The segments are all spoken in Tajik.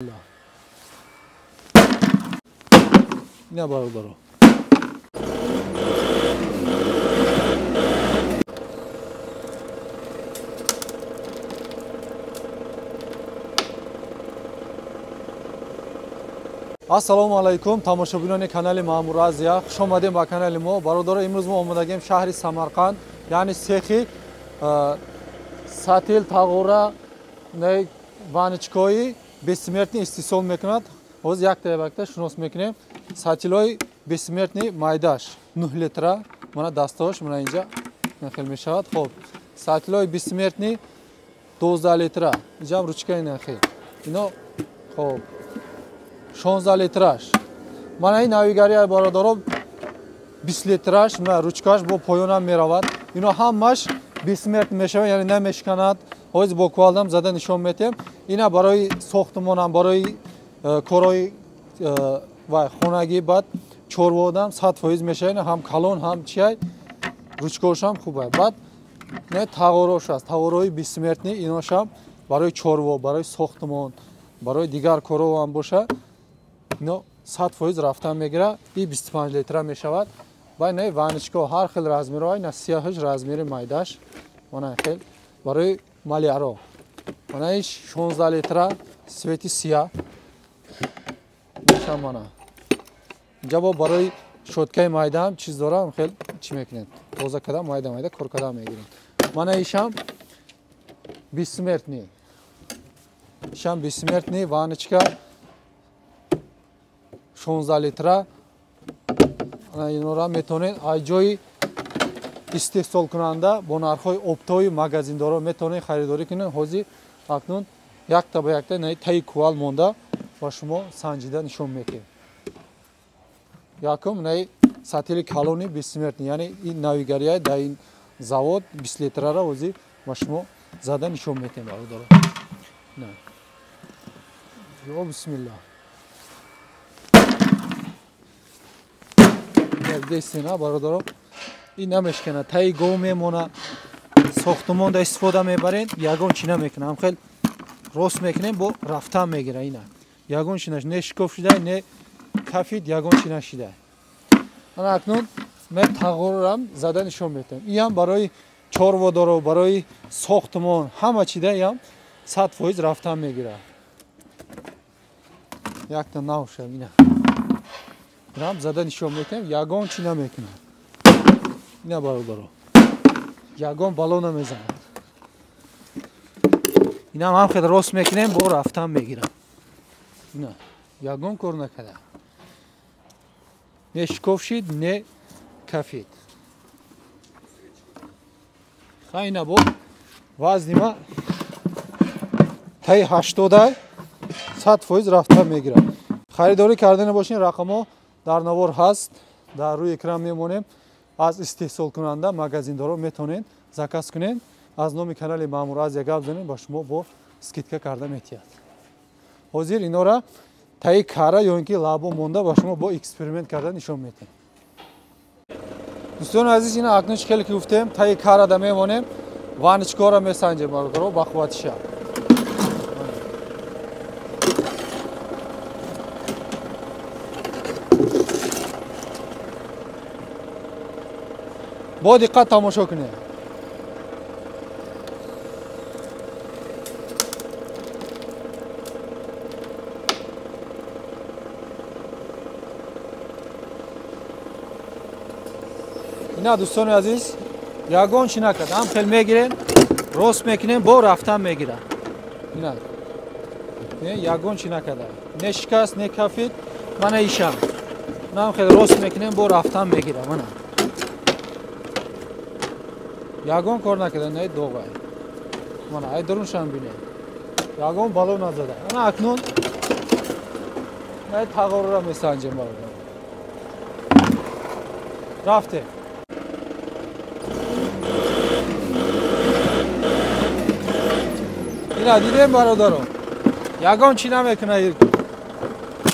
Ина бародаро. Ассалому алайкум, тамошобинони канали Маъмур Азия. Хуш омадем ба канали мо. Бародаро, имрӯз мо омадагем шаҳри Самарқанд, яъне сехи сатил тағора ваничкои бессмертный истеҳсол мекунад. Ҳозир якта якта шунос мекунем. Сатилҳои бессмертный майдаш 9 литра, мана дастош, мана инҷа нахел мешавад. Хоб, сатилҳои бессмертный 12 литра, инҷам ручкаи нахел. Ино хоб 16 литраш. Мана ин навигария бародаро 20 литраш, мана ручкаш бо поёнам меравад. Ино ҳамаш бессмертный мешавад, яъне намешканад. Ҳозир бо кувалдам зада нишон метем. Ина барои сохтмонам, барои корҳои ва хонагӣ, баъд чорводам 100% мешавад. Ҳам калон, ҳам чиай, ручкошам хубай. Баъд не тағорош аст, тағорои бессмертный, иношам барои чорво, барои сохтмон, барои дигар корҳо ҳам боша. Ино 100% рафтан мегира. И 25 литра мешавад. Баъд не ваничко ҳар хел размерҳо, ина сияҳаш размери майдаш, мана хел барои малиаро. Мана иш 16 литра свети сияҳ мешавад. Мана инҷа бо барои шоткаи майдаам чиз дорам, хел чӣ мекунед, тоза када майда майда кор када мегирем. Мана ишам бессмертный, ишам бессмертный ваничка 16 литра. Инора метавонед аз ҷои истеҳсолкунанда бо нархҳои оптовии магазиндоро метавонед харидорӣ кунед. Ҳозир акнун якта ба якта таи кувал монда ба шумо санҷида нишон медиҳем. Якум наи сатили калони бессмертный, яъне ин навигария дар ин завод 20 литрара ҳозир ба шумо зада нишон медиҳем бародаро. Ё бисмиллаҳ. Дестена бародаро, ин намешкана, таи гов мемона, сохтмонда истифода мебарен, ягон чи намекунам, хел рост мекунем, бо рафтан мегира. Ина ягон чи не шикоф шуда, не кафид, ягон чи нашида. Ана акнун мен тағорам зада нишон медиҳам. Иам барои чорводоро, барои сохтмон, ҳама чида иам 100% рафтан мегира. Якта навшам ина рам зада нишон медиҳем, ягон чи намекунад. Ина бародаро, ягон бало намезанад. Инам ҳам хел рост мекунем, бо рафтан мегирам. Ина ягон кор накарда, не шикоф шид, не кафид. Ха ина бо вазни ма таи 80 100% рафтан мегирад. Харидорӣ карда бошин, рақамҳо дар навор ҳаст, дар рӯи экран мемонем. Аз истеҳсолкунанда магазиндоро метавонед заказ кунед. Аз номи канали Маъмур Азия гап занед, ба шумо бо скидка карда метиҳад. Ҳозир инора таи кара ё ин ки лабо монда ба шумо бо эксперимент карда нишон медиҳем. Дӯстони азиз, ина акнун чӣ хеле ки гуфтем, таи карада мемонем, ваничкоро месанҷем бародаро ба қувватиша. Бо диққат тамошо кунед. Ина дӯстони азиз, ягон чи накард, ҳам хел мегирем, рост мекунем, бо рафтан мегирад. Ина ягон чи накарда, не шикаст, не кафид. Мана ишам ҳам хел рост мекунем, бо рафтан мегирад. Мана ягон кор накарда, не доғай. Мана ай дуруншам бинед, ягон бало назада. Ана акнун най тағорора месанҷем бародар. Рафтем. Ина дидем бародаро, ягон чи намекунад,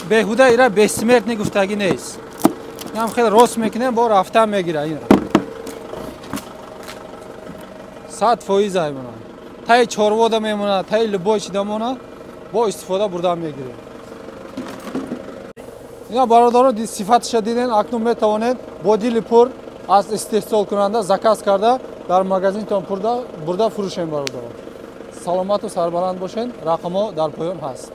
беҳуда ира бессмертный гуфтагӣ нест. Инам хел рост мекунем, бо рафтан мегира. Ина 100% ай мона. Таи чорвода мемонад, таи любой чида мона, Бо истифода бурдан мегирем. Ина, бародаро, сифаташа диден. Акнун метавонед бо дили пур аз истеҳсолкунанда заказ карда, дар магазинтон бурда фурӯшем. Бародаро, саломату сарбаланд бошед. Рақамҳо дар поён ҳаст.